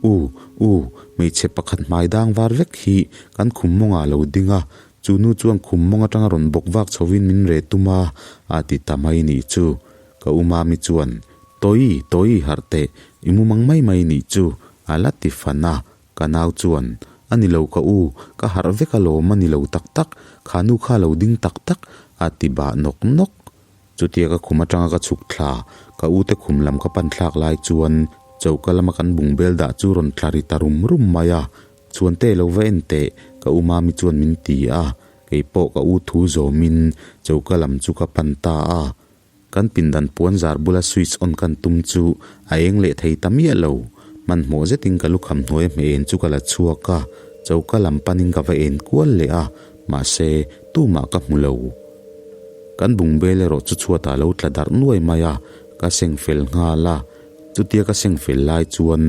U, u, hmeichhe pakhat hmai dang var vek hi kan khum mawngah a lo ding a, chu nu chuan khum mawng atanga rawn bawk vak chhovin min reh tum a, a ti ta mai nih chu. Ka u Mami chuan, Tawi, Tawi, harh teh, i mumang mai mai nih chu, a la ti fan a. Ka nau chuan, A ni lo ka u, ka harh vek alawm a ni lo tak tak, kha nu kha a lo ding tak tak, a ti bah nawk nawk. Chutia ka khum atanga ka chhuk thla, ka ute khum lam ka pan thlak lai chuan choka lama kan bungbel dah chu rawn tla ri ta rum rum mai a, Chhuante lo va en teh, ka u Mami chuan min ti a, keipawh ka u thu zawmin choka lam chu ka pan ta a. Kan pindan puan zar bula switch on kan tum chu a eng leh thei ta miah lo. Hmanhmawh zetin ka lukham hnuaia hmeh en chu ka la chhuak a, choka lam panin ka va en kual leh a, mahse tumah ka hmu lo. Kan bungbel erawh chu chhuatah lo tla darh nuai mai a, ka seng fel nghal a. Chutia ka seng fel lai chuan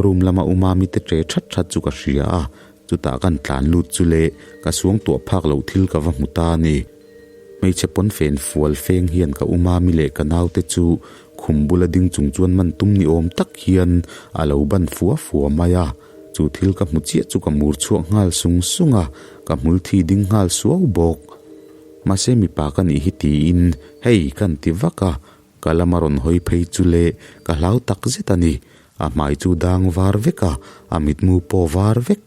room lama u Mami te ṭe ṭhat ṭhat chu ka hria a, chutah kan tlan lut chu le ka suang tuah phak loh thil ka va hmu ta a ni. Hmeichhe pawn fen fual feng hian ka u Mami leh ka naute chu khum bula ding chung chuan man tum ni awm tak hian a lo ban fua fua mai a. Chu thil ka hmu chiah chu ka mur chhuak nghal sung sung a, ka hmul thi ding nghal suau bawk. Mahse mipa ka nih hi tiin hei kan ti vak a, ka lama rawn hawi phei chu le ka hlau tak zet a ni. A hmai chu dang var vek a, a mitmu pawh var vek.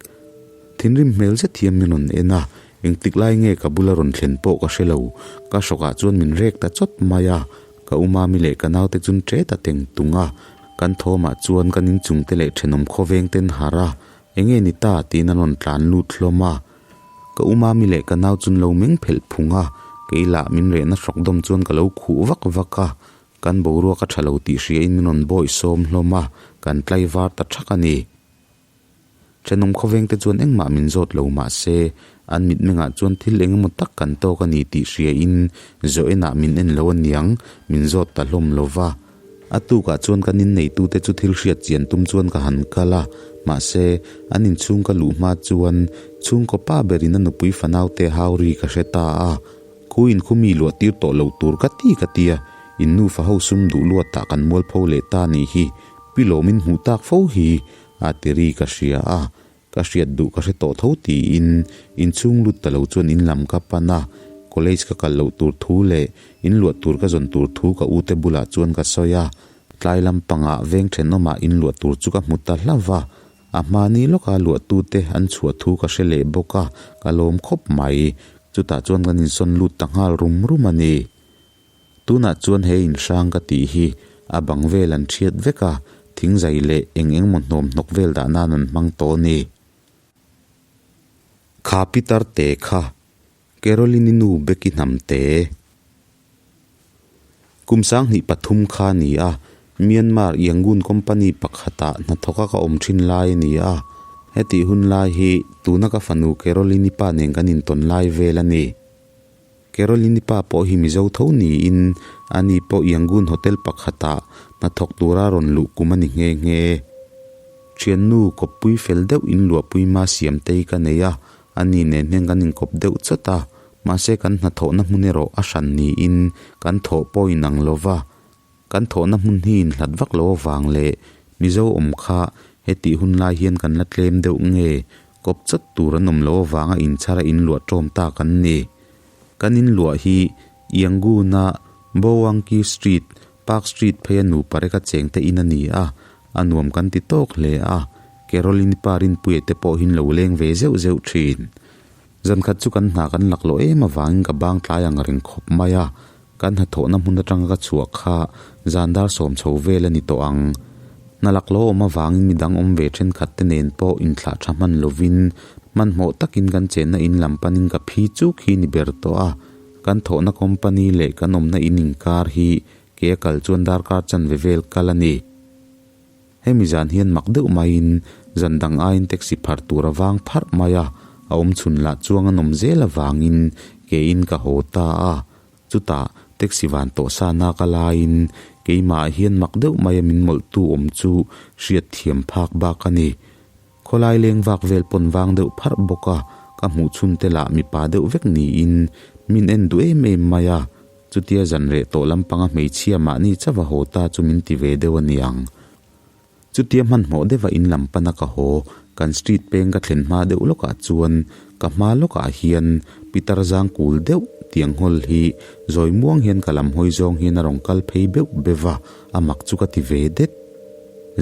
Thinrim hmel zet hian min rawn en a, engtik lai nge ka bula rawn thlen pawh ka hre lo. Ka hrawkah chuan min rek ta chawt mai a, ka u Mami leh ka naute chun ṭe ta teng tung a. Kan thawmah chuan kan inchungte leh ṭhenawm khawveng ten harh a, enge ni ta tiin an rawn tlan lut hlawm a. Ka u Mami leh ka nau chun lo meng phelh phung a, kei lah min rehna hrawk dawm chuan ka lo khuh vak vak a, kan boruak a tha lo tih hriain min rawn bawih sawm hlawm a, kan tlai var ta thak a ni. Thenawm khawveng te chuan engmah min zawt lo mah se, an mitmengah chuan thil eng emaw tak kan tawk a ni tih hriain Joanne-ah min en lo aniang, min zawt ta hlawm lo va. A tukah chuan kan inneitute chu thil hriat chian tum chuan ka han kal a, mahse, an inchhung ka luh hma chuan chhungkaw pa berin a nupui fanaute hau ri ka hre ta a. Khu in khu mi luah tir tawh lo tur ka ti ka tia, in nufa ho sum duh luatah kan mualpho leh ta nih hi, pi lawmin hmuh tak fo hi a ti ri ka hria a. Ka hriat duh ka hre tawh tho tiin inchhung lut ta lo chuan in lam ka pan a, college ka kal loh tur thu leh in luah tur ka zawn tur thu ka ute bulah chuan ka sawi a, tlai lampangah veng thenawmah in luah tur chu ka hmu ta hlauh va, a hmani lawka luahtute an chhuah thu ka hre leh bawk a, ka lawm khawp mai, chutah chuan kan insawn lut ta nghal rum rum a ni. Tunah chuan he inhrang ka tih hi a bang vel an thiat vek a, thingzai leh eng eng maw hnawm hnawk vel dah nan an hmang tawh a ni. Kha Peter te kha Caroline-i nu Becky hnam te. Kum 2003 kha a ni a, Myanmar Yangon company pakhatah hnathawka ka awm thin lai a ni a. Hetih hun lai hi tuna ka fanu Caroline-i pa nen kan intawn lai vel a ni. Caroline-i pa pawh hi Mizo tho niin ani pawh Yangon Hotel pakhatah hnathawk tura rawn luh kum a ni nghe nghe. Thiannu kawppui fel deuh in luahpui ma siamtei ka nei a, ani nen hian kan inkawp deuh chawt a, mahse kan hnathawhna hmun erawh a hran niin kan thawh pawh inang lo va. Kan thawhna hmun hi inhlat vak lo avang leh Mizo awm kha hetih hun lai hian kan la tlem deuh nge? Kawp chawt tur an awm loh avanga inchhara inluah ṭawm ta kan ni. Kan inluah hi Yangon-a Bowangki Street, Park Street pheia nupa reka chengte in a ni a, a nuam kan ti tawk hle a, Caroline-i pa Rinpuia te pawh hin lo leng ve zeuh zeuh thin. Zankhat chu kan hna kan laklawh em avangin ka bang tlai ang reng khawp mai a, Kan hnathawhna hmun atanga ka chhuah kha zan dar sawm chho vel a ni tawh ang. Hna lak lo awm avangin midang awm ve thenkhat te nen pawh inthlah tha hman lovin hmanhmawh takin kan chenna in lam panin ka phi chuk hi ni ber tawh a. Kan thawhna company leh kan awmna in inkar hi ke a kal chuan darkar chanve vel kal a ni. Hemi zan hian mak deuh maiin zan dang aiin taxi phar tur a vang pharh mai a, a awm chhun lah chuang an awm zel avangin kein ka haw ta a. Chutah taxi van tawh sa nak a laiin keimah hian mak deuh maia min mawlhtu awm chu hriat thiam phak bak a ni. Khawlai leng vak vel pawn vang deuh pharh bawk a, ka hmuh chhun te lah mipa deuh vek niin min en duh em em mai a. Chutia zan reh tawh lampanga hmeichhia mahni chauh a haw ta chu min ti ve deuh a niang. Chutia hmanhmawh deuha in lam pana ka haw, kan street peng ka thlen hma deuh lawkah chuan ka hma lawkah hian pitar zang kul deuh tiang hawl hi zawi muang hian ka lam hawi zawng hian a rawn kal phei beuh beuh va, a mak chu ka ti ve det.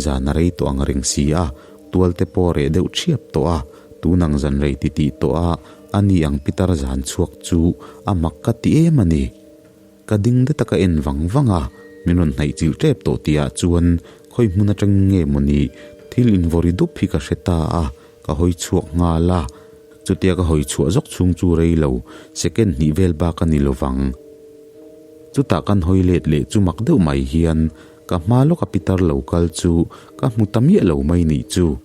Zan a rei tawh ang reng si a, tual te pawh a reh deuh thiap tawh a, tun ang zan rei titih tawh a, a ni ang pitar zan chhuak chu a mak ka ti em a ni. Ka ding det a ka en vang vang a, min rawn hnaih chilh tep tawh tih ah chuan khawi hmun atangin nge maw ni thil invawri dup hi ka hre ta a, ka hawi chhuak nghal a. Chutia ka hawi chhuah zawk chhung chu rei lo, second hnih vel bak a ni lovang. Chutah kan hawi let leh chu mak deuh mai hian ka hma lawka pitar lo kal chu ka hmu ta miah lo mai nih chu.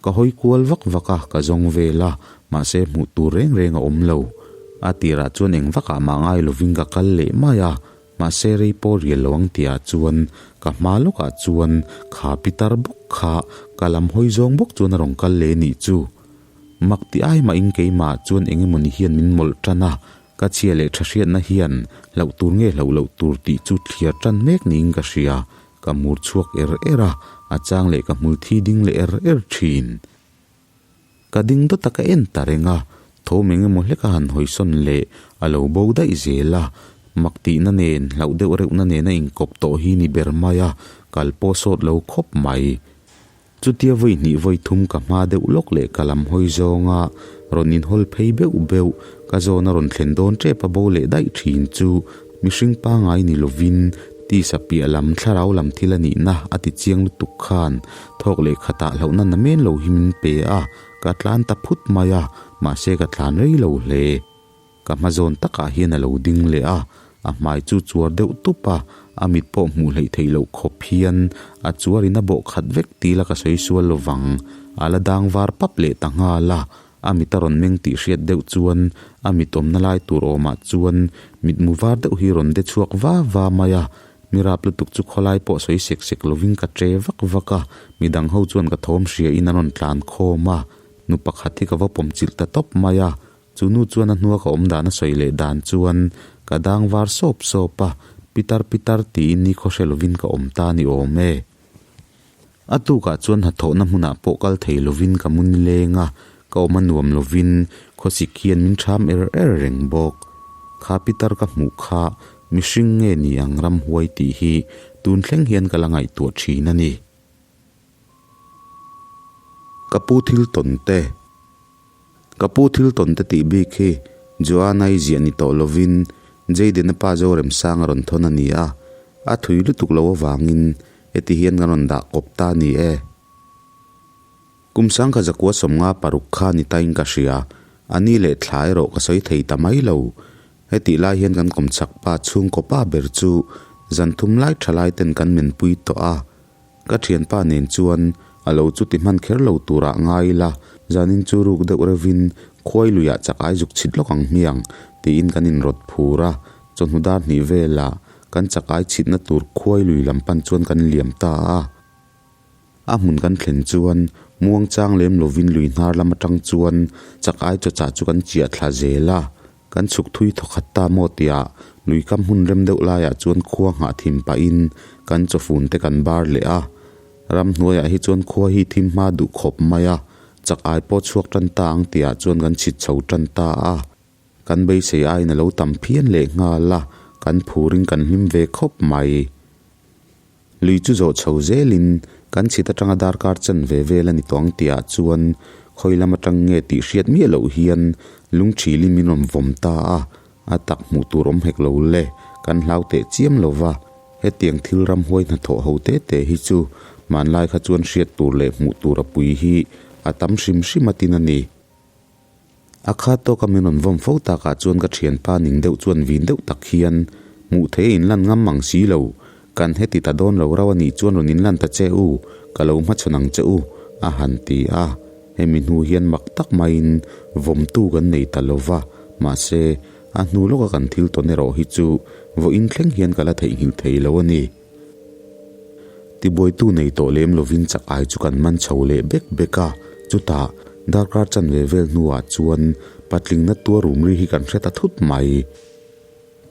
Ka hawi kual vak vak a, ka zawng vel a, mahse hmuh tur reng reng a awm lo. A tirah chuan eng vakah mah ngai lovin ka kal leh mai a, mahse rei pawh rial lo ang tihah chuan ka hma lawkah chuan kha pitar bawk kha ka lam hawi zawng bawk chuan a rawn kal leh nih chu. Mak ti ai mahin keimah chuan eng emawni hian min mawlh tan a, ka chhia leh tha hriatna hian hlauh tur nge hlauh loh tur tih chu thliar tan mek niin ka hria. Ka mur chhuak er er a, a chang leh ka hmul thi ding leh er er thin. Ka ding dawt a ka en ta reng a, thawm eng emaw hlek a han hawi sawn leh a lo bo daih zel a, mak tihna nen hlauh deuh reuhna nen a inkawp tawh hi ni ber mai a, kal pawh sawt lo khawp mai. Chutia vawi hnih vawi thum ka hma deuh lawk leh ka lam hawi zawnga rawn inhawl phei beuh beuh ka zawn a rawn thlen dawn tep a bo leh daih thin chu mihring pangai ni lovin tisa piah lam thlarau lam thil a nihna a ti chiang lutuk khan thawk leh khatah hlauhna na men lo hi min pe a, ka tlan ta phut mai a, mahse ka tlan rei lo hle. Ka hma zawn takah hian a lo ding leh a, a hmai chu chuar deuh tup a, a mit pawh hmuh hleih theih loh khawp hian a chuarin a bawh khat vek ti la ka sawi sual lo vang. A la dang var pap leh ta nghal a, a mit a rawn meng tih hriat deuh chuan a mit awmna lai tur awmah chuan mitmu var deuh hi rawn de chhuak va va mai a, mi rap lutuk chu khawlai pawh sawi sek sek lovin ka tre vak vak a, midang ho chuan ka thawm hriain an rawn tlan khawm a, nu pakhat hi ka va pawm chilh ta tawp mai a. Chu nu chuan a hnua ka awm dan a sawi leh dan chuan ka dang var sawp sawp a, pitar pitar tiin ni khaw hre lovin ka awm ta ni awm e. A tukah chuan hnathawhna hmunah pawh kal thei lovin ka mu nileng a, ka awm a nuam lovin khawsik hian min ṭham er er reng bawk. Kha pitar ka hmuh kha mihring nge ni ang ramhuai tih hi tun thleng hian ka la ngaihtuah ṭhin a ni. Ka pu thil tawn te. Ka pu thil tawn te tih bik hi Joanna-i ziah ni tawh lovin Jayden-a pa Zoremsang a rawn thawn a ni a, a thui lutuk lo avangin heti hian kan rawn dah kawp ta a ni e. Kum sangkha zakua 56 kha ni tain ka hria, a ni leh thla erawh ka sawi thei ta mai lo. Hetih lai hian kan kawmchhak pa chhungkaw pa ber chu zan thum lai tha lai ten kan menpui tawh a, Ka thianpa nen chuan a lo chu ti hman kher lo turah ngai ila, zanin chu ruk deuh reuhin khuai luiah chak ai zuk chhit lawk ang hmiang tiin kan inrawt phur a, chawhnu dar hnih velah kan chak ai chhitna tur khuai lui lam pan chuan kan liam ta a. A hmun kan thlen chuan muang chang lem lovin lui hnar lam atang chuan chak ai chawchah chu kan chiah thla zel a. Kan chhuk thui thawkhat ta maw tia lui kam hun rem deuh laiah chuan khua nghah thim pahin kan chawfun te kan bar leh a. Ramhnuaiah hi chuan khua hi thim hma duh khawp mai a. Chak ai pawh chhuak tan ta ang tihah chuan kan chhit chho tan ta a. Kan beisei aiin a lo tam phian leh nghal a, kan phurin kan hlim ve khawp mai. Lui chu zawh chho zelin kan chhit atanga darkar chan ve vel a ni tawh ang tihah chuan khawi lam atang nge tih hriat miah loh hian lungthilin min rawn vawm ta a, a tak hmuh tur awm hek lo le, kan hlau teh chiam lo va, hetiang thil ramhuai hnathawh ho te te hi chu hmanlai kha chuan hriat tur leh hmuh tur a pui hi a tam hrim hrim a tin a ni. A kha tawka min rawn vawm fo takah chuan ka thianpa ning deuh chuan vin deuh tak hian hmuh theih a inlan ngam mang si lo, kan heti ta dawn lo rau a nih chuan rawn inlan ta che u, ka lo hmachhawn ang che u, a han ti a. Hemi hnu hian mak tak maiin vawmtu kan nei ta lo va, mahse, a hnu lawka kan thil tawn erawh hi chu vawiin thleng hian ka la theihnghilh thei lo a ni. Tibuaitu nei tawh lem lovin chak ai chu kan man chho leh bek bek a, chutah darkar chanve vel hnuah chuan patlingna tuar rum ri hi kan hre ta thut mai.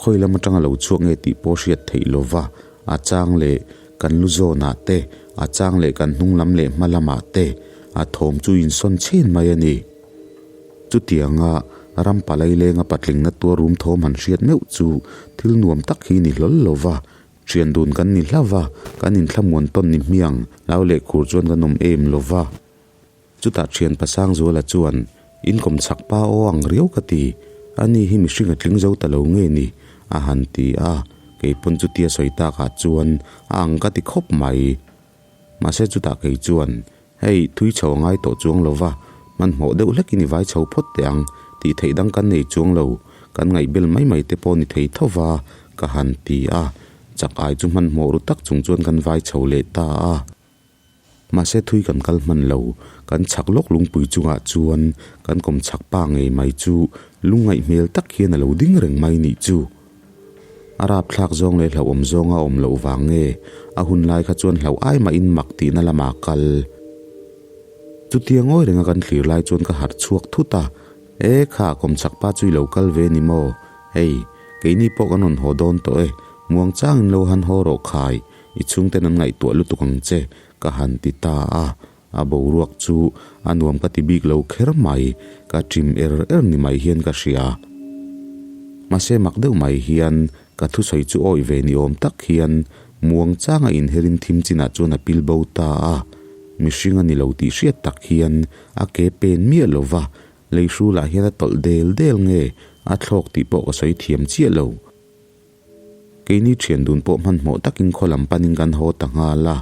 Khawi lam atanga lo chhuak nge tih pawh hriat theih lova, a chang leh kan lu zawnah te, a chang leh kan hnung lam leh hma lamah te a thawm chu insawn chhen mai a ni. Chutianga ram palai lenga patlingna tuar rum thawm han hriat meuh chu thil nuam tak hi ni hlawl lova, Thian dun kan ni hlauh va, kan inthlamuan tawn ni hmiang, lau leh khur chuan kan awm em lo va. Chutah thian Pasangzuala chuan, In kawm chhak pa aw ang riau ka ti, ani hi mihring a tling zo ta lo nge ni? a han ti a, kei pawn chutia sawi takah chuan a ang ka ti khawp mai. Mahse chutah kei chuan, Hei, thui chho a ngai tawh chuang lo va, hmanhmawh deuh hlekin i vai chho phawt teh ang, tih theih dang kan nei chuang lo, kan ngaihbel mai mai te pawh ni thei tho va, ka han ti a. Chak ai chu hmanhmawh ru tak chung chuan kan vai chho leh ta a. Mahse thui kan kal hman lo, kan chhak lawk lungpui chungah chuan kan kawm chhak pa ngei mai chu lungngaih hmel tak hian a lo ding reng mai nih chu. A rapthlak zawng leh hlauhawm zawnga awm loh vang nge a hun lai kha chuan hlauh ai mahin mak tihna lamah kal. Chutia ngawi renga kan thlir lai chuan ka harh chhuak thut a, E kha, kawmchhak pa chu i lo kal ve ni maw? Hei, keini pawh kan rawn haw dawn tawh e, muang changin lo han haw rawh khai, i chhungten an ngaihtuah lutuk ang che, ka han ti ta a. A boruak chu a nuam ka ti bik lo kher mai, ka ṭim er er ni mai hian ka hria. Mahse mak deuh mai hian ka thusawi chu awih ve ni awm tak hian muang changa inherin thim chinah chuan a pil bo ta a, mihring a ni lo tih hriat tak hian a ke pen miah lo va, lei hrulah hian a tawlh del del nge a thlawk tih pawh ka sawi thiam chiah lo. Keini thian dun pawh hmanhmawh takin khaw lam panin kan haw ta nghal a,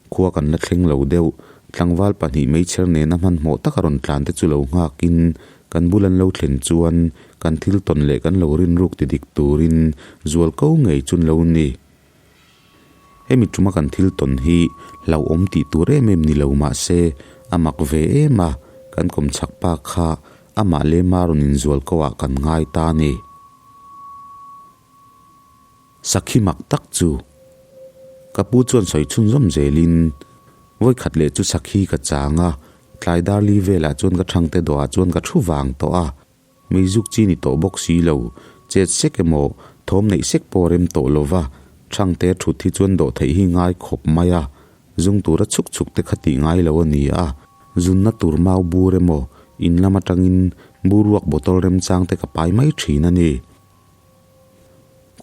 khua kan la thleng lo deuh. Tlangval pahnih meichher nena hmanhmawh taka rawn tlan te chu lo nghakin kan bul an lo thlen chuan kan thil tawn leh kan lo rinruk ti dik turin zual ko ngei chun lo ni. Hemi tuma kan thil tawn hi hlauhawm tih tur em em ni lo mah se a mak ve em a, kan kawmchhak pa kha amah lema rawn inzual ko ah kan ngai ta a ni. Sakhi mak tak chu. Ka pu chuan sawi chhunzawm zelin, Vawikhat leh chu sakhi ka chang a, tlai dar li velah chuan ka thangte dawhah chuan ka thu vang tawh a, meizuk chi ni tawh bawk si lo, chet sek emaw thawm neih sek pawh rem tawh lo va, thangte a thut hi chuan dawh theih hi ngai khawp mai a, zung tura chhuk chhuk te kha tih ngai lo a ni a, zunna tur mau bur emaw in lam atangin buruak bottle remchang te ka pai mai thin a ni.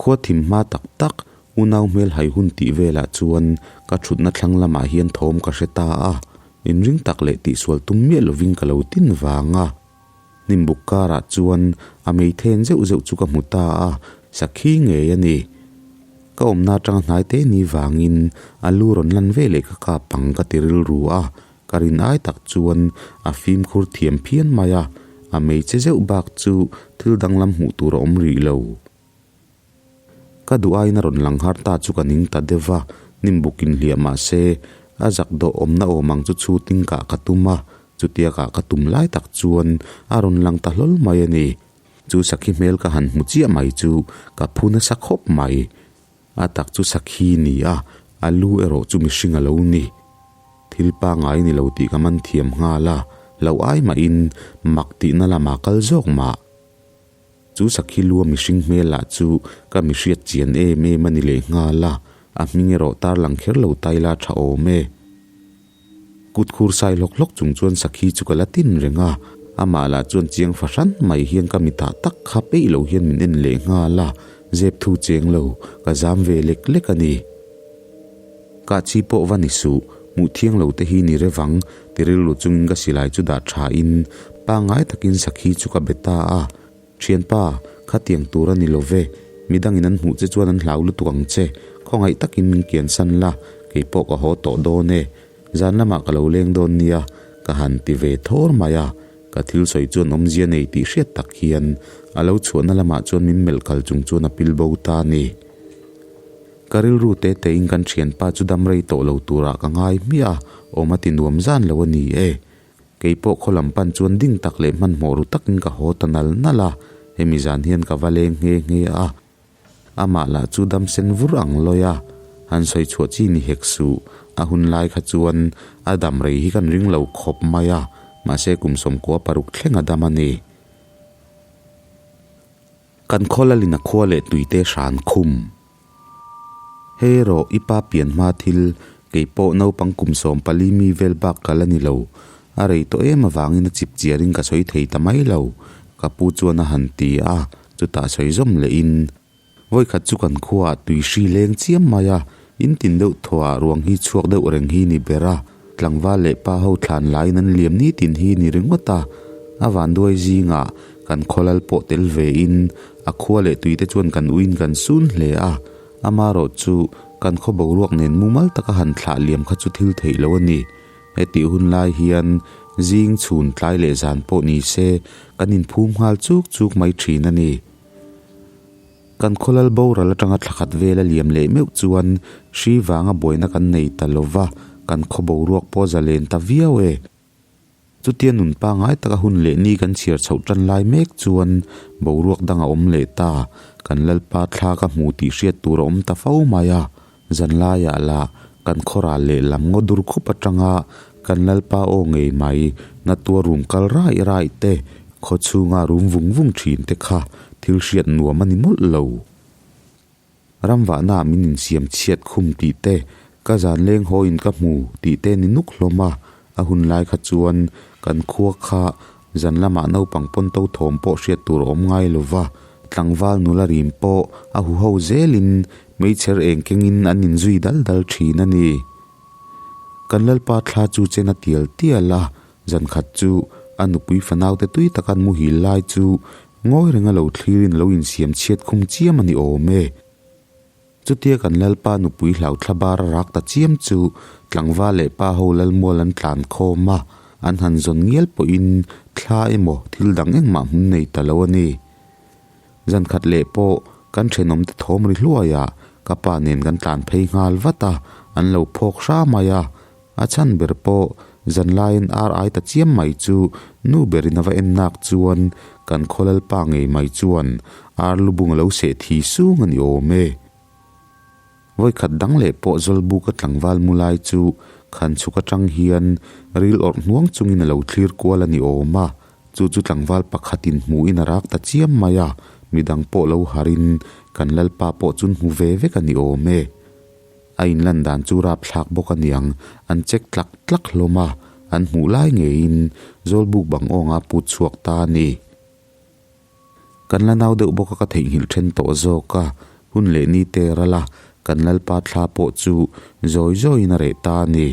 Khua thim hma tak tak, unau hmel hai hun tih velah chuan ka thutna thlang lamah hian thawm ka hre ta a, inring tak leh tihsual tum miah lovin ka lo tin vang a. Hnimbuk karah chuan a mei then zeuh zeuh chu ka hmu ta a, sakhi ngei a ni. Ka awmna atanga hnai te ni vangin a lu rawn lan ve leh ka kap ang ka ti rilru a, ka rin ai tak chuan a fimkhur thiam phian mai a, a meiche zeuh bak chu thil danglam hmuh tur a awm rih lo. Ka duh aiin a rawn lang har ta chu ka ning ta deuh va, hnimbuk inhliah mah se a zak dawh awmna awm ang chu chhutin kah ka tum a, chutia kah ka tum lai tak chuan a rawn lang ta hlawl mai a ni. Chu sakhi hmel ka han hmu chiah mai chu ka phu nasa khawp mai. A tak chu sakhi ni a, a lu erawh chu mihring a lo ni. Thil pangngai ni lo tih ka man thiam nghal a, hlauh ai mahin mak tihna lamah kal zawk mah. Chu sakhi lua mihring hmel lah chu ka mi hriat chian em em a ni leh nghal a, a hming erawh tarlang kher lo taila tha awm e. Kut khur sai hlawk hlawk chung chuan sakhi chu ka la tin reng a, amah lah chuan chiang fahran mai hian ka mitah tak kha peih lo hian min en leh nghal a, zep thu cheng lo, ka zam ve lek lek a ni. Kah chi pawh va ni suh, hmuh thiang lo te hi ni revang, ti rilru chungin ka silai chu dah tha in pangngai takin sakhi chu ka be ta a. Thianpa, khatiang tur a ni lo ve, midangin an hmuh che chuan an hlau lutuk ang che, khawngaih takin min kiansan la, kei pawh ka haw tawh dawn e. Zan lamah ka lo leng dawn nia, ka han ti ve thawr mai a, ka thil sawi chuan awmzia nei tih hriat tak hian a lo chhuahna lamah chuan min melh kal chung chuan a pil bo ta a ni. Ka rilru te tein kan thianpa chu dam rei tawh lo turah ka ngai hmiah a, awm a ti nuam zan lo a ni e. Kei pawh khaw lam pan chuan ding tak leh hmanhmawh ru takin ka haw ta nal nal a, hemi zan hian ka va leng nghe nghe a. Amah lah chu dam sen vur ang lawi a, han sawi chhuah chi ni hek suh. A hun lai kha chuan a dam rei hi kan ring lo khawp mai a, mahse kum sawmkua paruk thleng a dam a ni. Kan khawlalin a khua leh tuite hran khum. Hei erawh i pa pian hma thil, kei pawh naupang kum 14 mi vel bak ka la ni lo. A rei tawh em avangin a chip chiarin ka sawi thei ta mai lo, ka pu chuan a han ti a, chutah sawi zawm lehin, Vawikhat chu kan khuaah tui hri leng chiam mai a, in tin deuh thawhah ruang hi chhuak deuh reng hi ni ber a, tlangval leh pa ho thlan laiin an liam nitin hi ni ringawt a, a vanduai zingah kan khawlal pawh tel vein a khua leh tuite chuan kan uiin kan sun hle a, amarawh chu kan khaw boruak nen mumal taka han thlah liam kha chu thil theih lo a ni. Hetih hun lai hian zing chhun tlai leh zan pawh ni se kan inphum nghal chuk chuk mai thin a ni. Kan khawlal boral atanga thla khat vel a liam leh meuh chuan hri vanga buaina kan nei ta lo va, kan khaw boruak pawh zalen ta viau e. Chutia nun pangngai taka hun leh ni kan chhiar chhoh tan lai mek chuan boruak dang a awm leh ta, kan Lalpa thla ka hmu tih hriat tur a awm ta fo mai a. Zanlaiah lah kan khawral leh lam ngaw dur khup atanga kan Lalpa aw ngei mai na tuar rum kal raih raih te, khaw chhunga rum vung vung thin te kha thil hriat nuam a ni mawlh lo. Ramvahnaah min insiam chhiat khum tih te, ka zan leng hawiin ka hmu tih te ni nuk hlawm a, a hun lai kha chuan kan khua kha zan lamah naupang pawn to thawm pawh hriat tur a awm ngai lo va, tlangval nula rim pawh a huho zelin meichher eng kengin an inzui dal dal thin a ni. Kan Lalpa thla chu chen a tial tial a, zan khat chu a nupui fanaute tui taka an muhil lai chu Ngawi renga lo thlirin lo insiam chhiat khum chiam a ni awm e. Chutia kan Lalpa nupui hlauthla bar a rak ta chiam chu tlangval leh pa ho Lalmual an tlan khawm a, an han zawn ngial pawhin thla emaw thil dang engmah hmun nei ta lo a ni. Zan khat leh pawh kan thenawmte thawm ri hluaiah ka pa nen kan tlan phei nghal vat a, an lo phawk hra mai a, A chhan ber pawh zanlaiin ar ai ta chiam mai chu nu berin a va en nak chuan kan khaw lalpa ngei mai chuan ar lubung a lo seh thi sung a ni awm e. Vawikhat dang leh pawh Zawlbuka tlangval mu lai chu khan chhuk atang hian ril awrh hnuang chungin a lo thlir kual a ni awm a, chu chu tlangval pakhatin hmuhin a rak ta chiam mai a, midang pawh lo harin kan lalpa pawh chun hmu ve vek a ni awm e. A inlan dan chu rapthlak bawk a niang, an check tlak tlak hlawm a, an hmuh lai ngeiin Zawlbuk bang awnga put chhuak ta a ni. Kan la nau deuh bawk a ka theihnghilh then tawh zawk a, hun leh ni te ral a, kan Lalpa thla pawh chu zawi zawiin a reh ta a ni.